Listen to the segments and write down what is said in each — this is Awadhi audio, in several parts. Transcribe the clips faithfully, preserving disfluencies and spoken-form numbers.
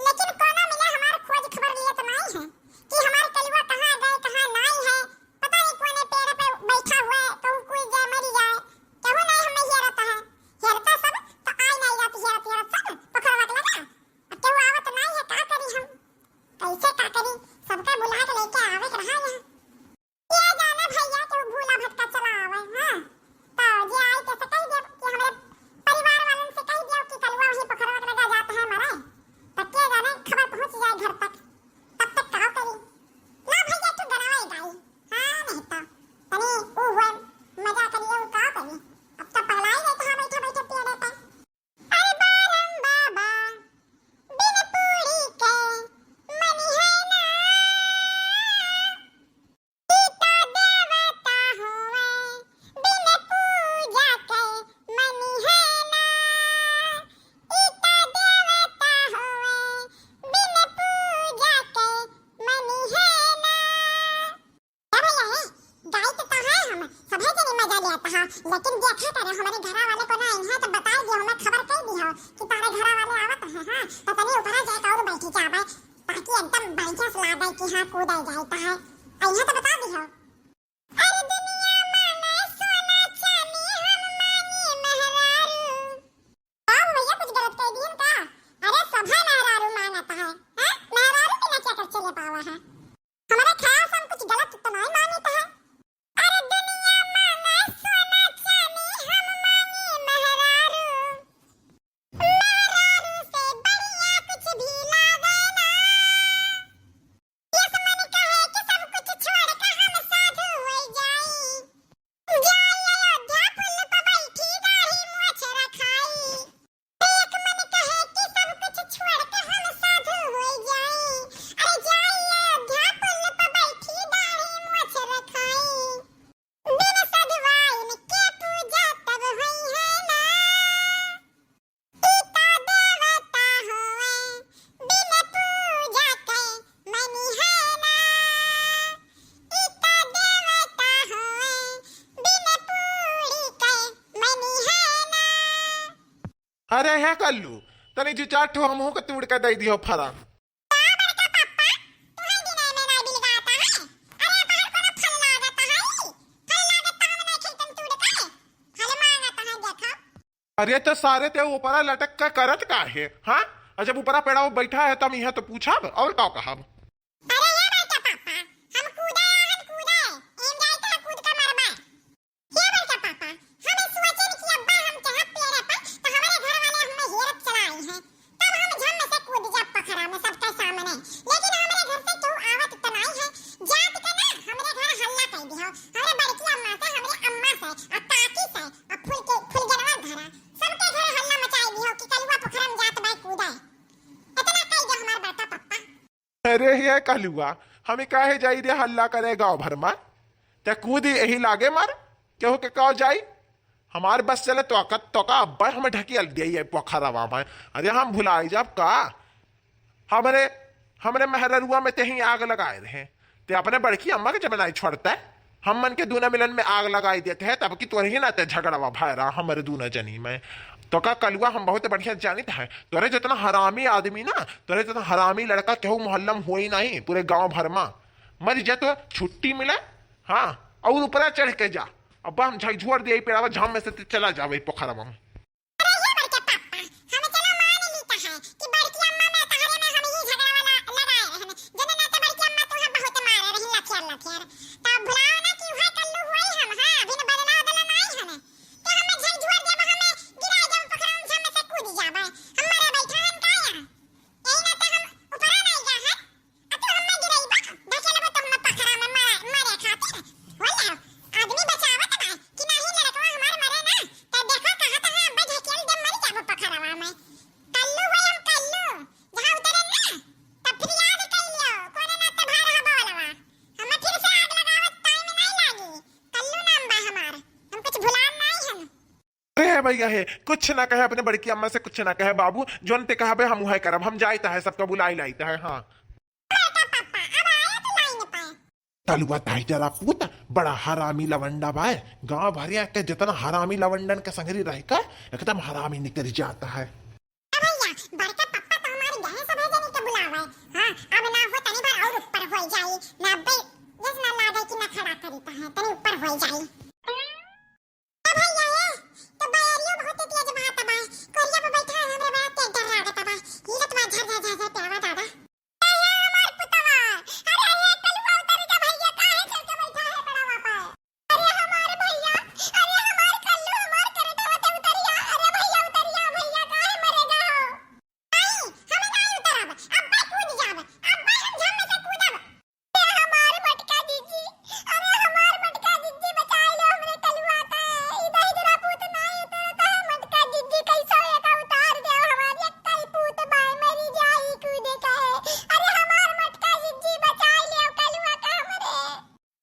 लेकिन कोनो मिले हमार खोज खबर लियत नाई है कि हमार कलुआ कहाँ गए, कहाँ नाई है। पता नहीं कोने पेड़ पे बैठा हुआ है, कहूँ कोई जाए, मरी जाए, केहू नाई हमें हेरत है। हेरता सब तो आई नाई जात, हेरत हेरत सब पोखरवा के लगा। अब केहू आवत नाई है, का करी हम, कैसे का करी? सबका बुला के लेके आवे के रहा यहाँ। ये जाना भैया कि वो भूला भटका चला आवे, हाँ। तो जे आई के से कह दियो कि हमरे परिवार वालन से कह दियो कि कलुआ वही पोखरवा के लगा जात है मरे। तो के जाने खबर पहुँच जाए घर तक। तब तक का करी? ला भैया तू गनवा ही गाई। हाँ, नहीं तो तनी ऊ हुए मजा करिए, ऊ का करी? अब तो पगलाई गए कहाँ बैठे बैठे पेड़े पे। अरे बारम बाबा, बिन पूरी के मनिहैना, ई त देवता होवे, बिन पूजा के मनिहैना, ई त देवता होवे, बिन पूजा के मनिहैना। ए भैया, ए, गाइत तो है हम, सभे जने मजा लेत ह, लेकिन देखा करे, हमरे घरा वाले को ना अइहें तो बताई दियो, हमें खबर कई दियो कि तारे घरा वाले आवत हैं, हाँ, तो तनी ऊपरा जाए और बैठी जावे, ताकि एकदम बढ़िया से लागे कि हाँ, कूदा जाइत है। अइहें तो बता दियो। अरे दुनिया मांगे सोना चांदी, हम मांगी मेहरारू। का हो भैया, कुछ गलत कह दिहन का? अरे सभे मेहरारू मांगत है, हैं? मेहरारू के ना क्या कर चले पावा है? हमारे ख्याल से हम कुछ गलत तो नहीं मांगत है। अरे दुनिया मांगे सोना चांदी, हम मांगी मेहरारू। मेहरारू से बढ़िया कुछ भी लागे ना। यस मन कहे कि सब कुछ छोड़ के हम साधु हो जाई। जाई अयोध्या पुल पे बैठी दाढ़ी मोछ रखाई। एक मन कहे कि सब कुछ छोड़ के हम साधु हो जाई। अरे जाई अयोध्या पुल पे बैठी दाढ़ी मोछ रखाई। बिन सधुआइन के पूजा तब होई है ना। ई त देवता होवे, बिन पूजा के मनिहैना। ई त देवता होवे, बिन पूरी के मनिहैना। अरे हे कल्लू, तनी दू चार ठो हमहू के तूड़ के दे दियो फरा। का बड़का पप्पा, तुहै दिने में नाई बिलगाता है? अरे बाहर कोनो फल लागत है? फल लागत तो हम नहीं खेतन तूड़ के, फल मांगत है, देखो। अरे तो सारे ते ऊपरा लटक के करत का है, हाँ? और जब ऊपरा पेड़ा वो बैठा है, तब यहाँ तो पूछब और का कहब? अरे ये बड़का पापा, हम कूदे आहन कूदे, एम जाए तो कूद के मरबे। ये बड़का पापा, हम सोचेन कि अब्बा हम चढ़ब पेड़े पर, तो हमारे घर वाले हमें हेरत चला आई हैं, तब हम झम से कूद जाब पोखरा में सबके सामने। लेकिन हमारे घर से केहू आवत तो नाई है, जात के ना हमरे घर हल्ला कर दिहो, हमरे बड़की अम्मा से, हमरे अम्मा से, आ काकी से, आ फुल के, फुलगनवा घरा, सबके घर हल्ला मचाई दिहो कि कलुआ पोखरा में जात बाय कूदे। इतना कह दो हमार बड़का पप्पा। अरे हे कलुआ, हमें काहे जाई रे हल्ला करे गाँव भर में? ते कूदी यही लागे मर, केहू के का जाई? हमार बस चले तो अकत तो का अब्बा हमें ढकेल दिया ये पोखरवा में। अरे हम भुलाई जाब का? हमरे, हमरे मेहररुआ में ते ही आग लगाए रहे। ते अपने बड़की अम्मा के जब नाई छोड़ते, हम मन के दूना मिलन में आग लगाई देते हैं, तब की तोर ही ना ते झगड़वा भय रहा हमरे दूना जनी में। तो का कलुआ हम बहुत बढ़िया जानित है, तोरे जितना हरामी आदमी ना, तोरे जितना हरामी लड़का केहू मोहल्ला में होई नहीं पूरे गांव भर में। मर जा तो छुट्टी मिले, हाँ, और ऊपरा चढ़ के जा। अब हम झकझोर दिए पेड़वा झाम में से ते चला जावे पोखरवा में। अरे ये बड़के पापा, हम चलो मान लीता है कि बड़की अम्मा में तहरे में हम ही झगड़ा वाला लगाए रहन। जने ना तो बड़की अम्मा तुहे बहुत मारे रही लथियर लथियर। तब भुलाओ ना कि वह कल्लू हुई हम, हाँ, अभी न बदला बदला नाई हन। तो हमें झकझोर देब, हमें गिराए देब पोखरा में, झम से कूद जाबे। हम मरे बैठा हन का यहाँ? यही ना तो हम ऊपरा नाई जा हन। आ तू हम्मे गिरइबा, ढकेलबो तो हम्मे पोखरा में मारे, मारे खातिर। बोल ले, आदमी बचावत बा कि नाही लड़कवा हमार मरे ना, त देखो कहत है अब्बे ढकेल दे मर जाबो पोखरवा में। कल्लू होई हम कल्लू, जहाँ उतरे ना, तब फिर याद कर लियो, कोने ना त भाई रहा बोलवा। हमें फिर से आग लगावत टाइम नहीं लागी, कल्लू नाम बा हमार, हम कुछ भुलान नहीं हम। अरे हे भैया हे, कुछ ना कहे, अपने बड़की अम्मा से कुछ ना कहे बाबू, जोन ते कहबे हम उहे करब, हम जाइत है, सबका बुलाई लाइत है, हाँ। कलुआ ताई जरा पूत, बड़ा हरामी लवंडा बाय, गांव भरिया के जितना हरामी लवंडन के संगरी रह के, एकदम हरामी निकल जाता है। ए भैया, बड़का पप्पा तो हमारे गए सब हाँ, अब ना हो, तनी भर और ऊपर होई जाई। ना बे, जस ना लागे कि ना खड़ा करी पाए, तनी ऊपर होई जाई। ए भैया, ए, तो बयरियो बहुत तेज बहत बा। कोरिया पे बैठा है, हमरे बड़ा तेज डर लागत बा। हीरत बा, झर, झर, झर, झर, प्यावा दादा। ए, ये हमार पुतवा। अरे, ये कलुआ उतर जा भैया, काहे चल के बैठा है पेड़वा पे? अरे हमार भैया, अरे हमार कल्लू, हमार करंटवा ते उतरिया। अरे भैया उतरिया, भैया काहे मरेगा हो? नहीं, हम नहीं उतरब। अब्बे कूद जाब, अब्बे हम झम में से कूदब। अरे हमार मटका जिज्जी, अरे हमार मटका जिज्जी बचाई लो हमरे कलुआ के। ई दहिजरा पूत नहीं उतरता है, मटका जिज्जी कैसो एका उतार दे हमार एक्कई पूत बाय मरी जाई कूदे के। अरे हमार मटका जिज्जी बचाई लो कलुआ के हमरे।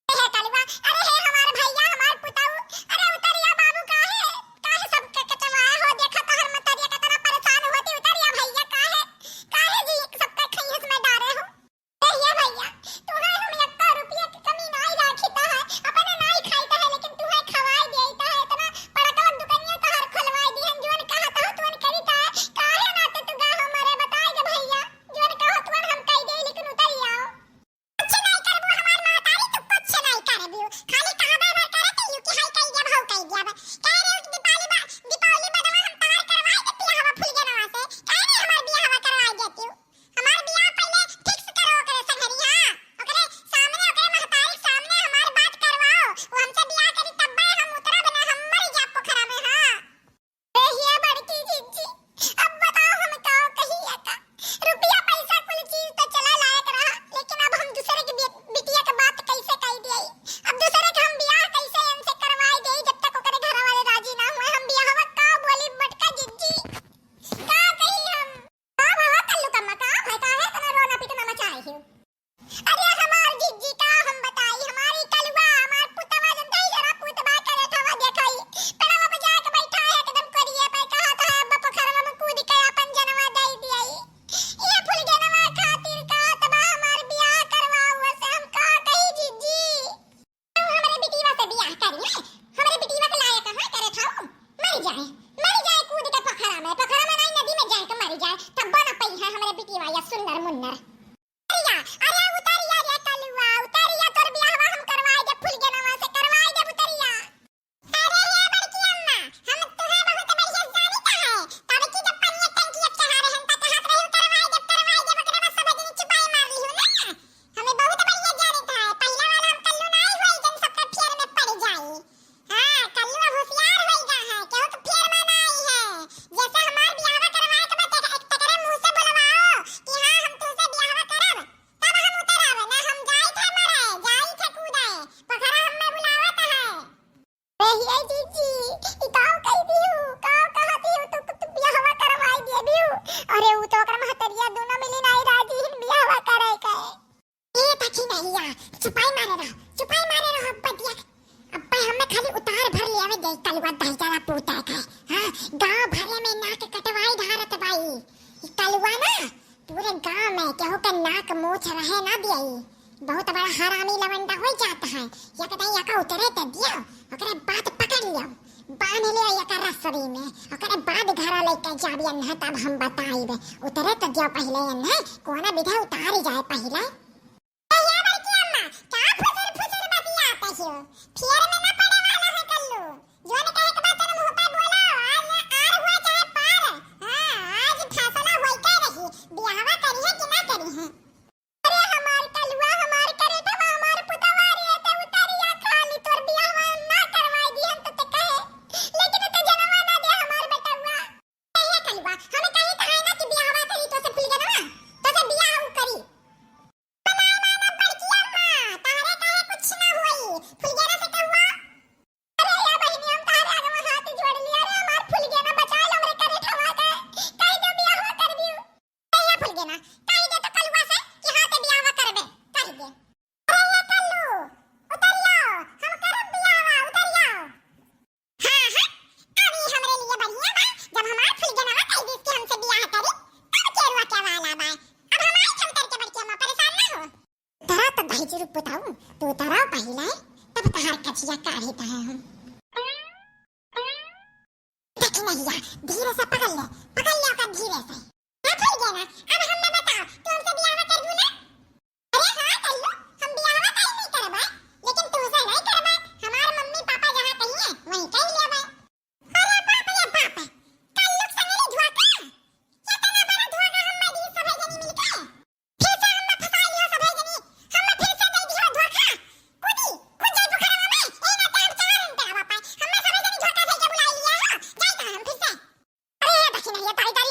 हे कलुआ, अरे हे हमार भैया, हमार पुतऊ, अरे उतरिया बाबू, काहे, काहे सबके कटवाए हो? देखा तोहर मतरिया केतना परेशान होती, उतरिया भैया, काहे, काहे जी सबके खैहस में डारे हो? ए ये भैया, तुहे हम एक्का रुपया के कमी नाई राखी तहे, अपने नाई खाई तहे, लेकिन तुहे खवाई देई तहे, इतना बड़का दुकनिया तोहर खोलवाई दिहन, जोन कहा तहो तुहन करी तहे, काहे नाते तू गा हमरे बताई दे भैया, जोन कहो तुहन हम कही देई, लेकिन उतरिया। कुछ नहीं करबू हमार महतारी, तू कुछ नहीं करबू। खाली कहबे भर करत यू कि हाई कई देब, हाउ कई देब। कह रहे हो कि दीपावली बा-, दीपावली बदवा हम तार करवाई देती हवा फुलगेनवा से। कह रहे हमार बियाहवा करवाई देती हूँ। हमार बियाह पहले fix करो ओकरे संगरी, हाँ। ओकरे सामने, ओकरे महतारी के सामने हमार बात करवाओ। वो हमसे बियाह करी तब्बे हम उतरब ना, हम मर जाब पोखरा में, हाँ। ए, ये बड़की जिज्जी, अब बताओ हम का कही एका? रुपया पैसा कुल चीज तो चला लायक रहा, लेकिन अब हम दूसरे के बे-, बिटिया के बात कैसे कही दिए? अब दूसरे के हम बियाह कैसे इनसे करवाए देई, जब तक ओकरे घर वाले राजी ना हुए? हम बियाहवा का बोली बड़का जिज्जी? का कही हम? का भवा कल्लू कम्मा, का भय, काहे इतना रोना पीटना मचाए हो? अरे हमार जिज्जी का हम बताई, हमारी कलुआ, हमार पुतवा जन दही जरा पुतवा करे ठवा देखई, पेड़वा पे जाके बैठा है एकदम कोरिया पे, कहा था अब पोखरवा में कूद के अपन जनवा दे दियाई। ये फुलगेनवा खातिर का तबा हमार बियाह करवाओ से हम का कही जिज्जी। हमरे बिटिया से बियाह करी है, हमरे बिटिया के लायक है करे ठाऊ, मर जाए, मर जाए कूद के पोखरा में, पोखरा में नहीं नदी में जाए के मर जाए, तब ना पई है हमरे बिटिया या सुन्नर मुन्नर। उतरिया, अरे उतरिया रे कलुआ, उतरिया, तोर बियाहवा हम करवाई दे, फुलगेनवा से करवाई दे उतरिया। अरे हे बड़की अम्मा, हम तुहे बहुत बढ़िया जानी का है, तब की जब पनिया टंकी अब चढ़ा रहे हम, त कहत रही करवाई दे, करवाई दे, ओकरे बाद सब जनी चुपाई मार रही हो ना। हमें बहुत बढ़िया जानी का है, पहला वाला हम कल्लू नाई हुई जन सबके फेर में पड़ जाई। हाँ, कल्लुआ होशियार होई गा है, केहू के फेर में ना आई है। जैसे हमार बियाहवा करवाए के बा, तेक-, एक तकरे मुंह से बोलवाओ कि हाँ, हम तुमसे बियाहवा करब, तब हम उतरब, ना हम जाई थे मरे, जाई थे कूदे, पोखरा हमें बुलावत है। ए, ये जीजी, ई काव कह दियो, काव कह दियो, तू, तू बियाहवा करवाई दे दियो। अरे, ऊ तो ओकर महतरिया दोनों मिली नाई राजी हिन बियाहवा करे के। ए पखी नहिया, चुपाई मारे रह, चुपाई मारे रह, बतिया। अब्बे हमें खाली उतार भर ले आवे दे, कलुआ दहिजरा पूता का। हाँ, गांव भरे में नाक कटवाई धारत बाई। ई कलुआ ना, पूरे गांव में केहू के नाक मूछ रहे ना दियाई। बहुत बड़ा हरामी लवंडा हो जाता है। एक दाई एका उतरे त दियो, ओकरे बाद पकड़ लियो, बांध लियो एका रसरी में, ओकरे बाद घरा लेके जाबी अन्हे, तब हम बताइब। उतरे त दियो पहिले अन्हे, कोना विधे उतारी जाए पहिले। ए, ये बड़की अम्मा, का फुसुर फुसुर बतियात हो? फेर में ना पड़े वाला है कल्लू। जोन कहे के बात तोरे मुंह पे बोलो, आज आर हुआ चाहे पार। हाँ, आज फैसला होई के रही, बियाहवा करिहे कि ना करिहे। अरे हमार कलुआ, हमार करेठवा, हमार पुतवा रे, ते उतरिया खाली तोर बियाहवा ना करवाई दिहन तो ते कहे, लेकिन ते जनवा ना दे हमार बेटवा। ए, ये कलुआ, हमें कही तो है ना कि बियाहवा करी तो से फुलगेनवा, तो से बियाह उ करी। बनाए माना बड़की अम्मा, तहरे कहे कुछ ना होई। फुलगेना से कहुआ? अरे ये बहिनी, हम तहरे आगे में हाथ जोड़ लिया रे, हमार फुलगेना बचा लो, हमरे करेठवा के। कही दे बियाहवा कर दियो। ए ये फुलगेना, कही दे तो कलुआ से कि हाँ ते बियाहवा करबे, कही दे। अरे ये कल्लू, उतरियो, हम करब बियाहवा, उतरियो। हाँ, हाँ, अभी हमरे लिए बढ़िया बा, जब हमार फुलगेनवा कह दिस कि हमसे बियाह करी, तब केरुआ के वाला बा। अब हमारे के उतर के बड़की अम्मा परेशान ना हो। तरा तो भाई जी रुक बताऊ, तू तरा पहिले, तब तहार कचिया काढ़ी तहे हम। देखी नहिया, धीरे से पकड़ ले, पकड़ ले ओकर धीरे से। ए फुलगेना, अब हमने बताओ, तू हमसे ये ताई का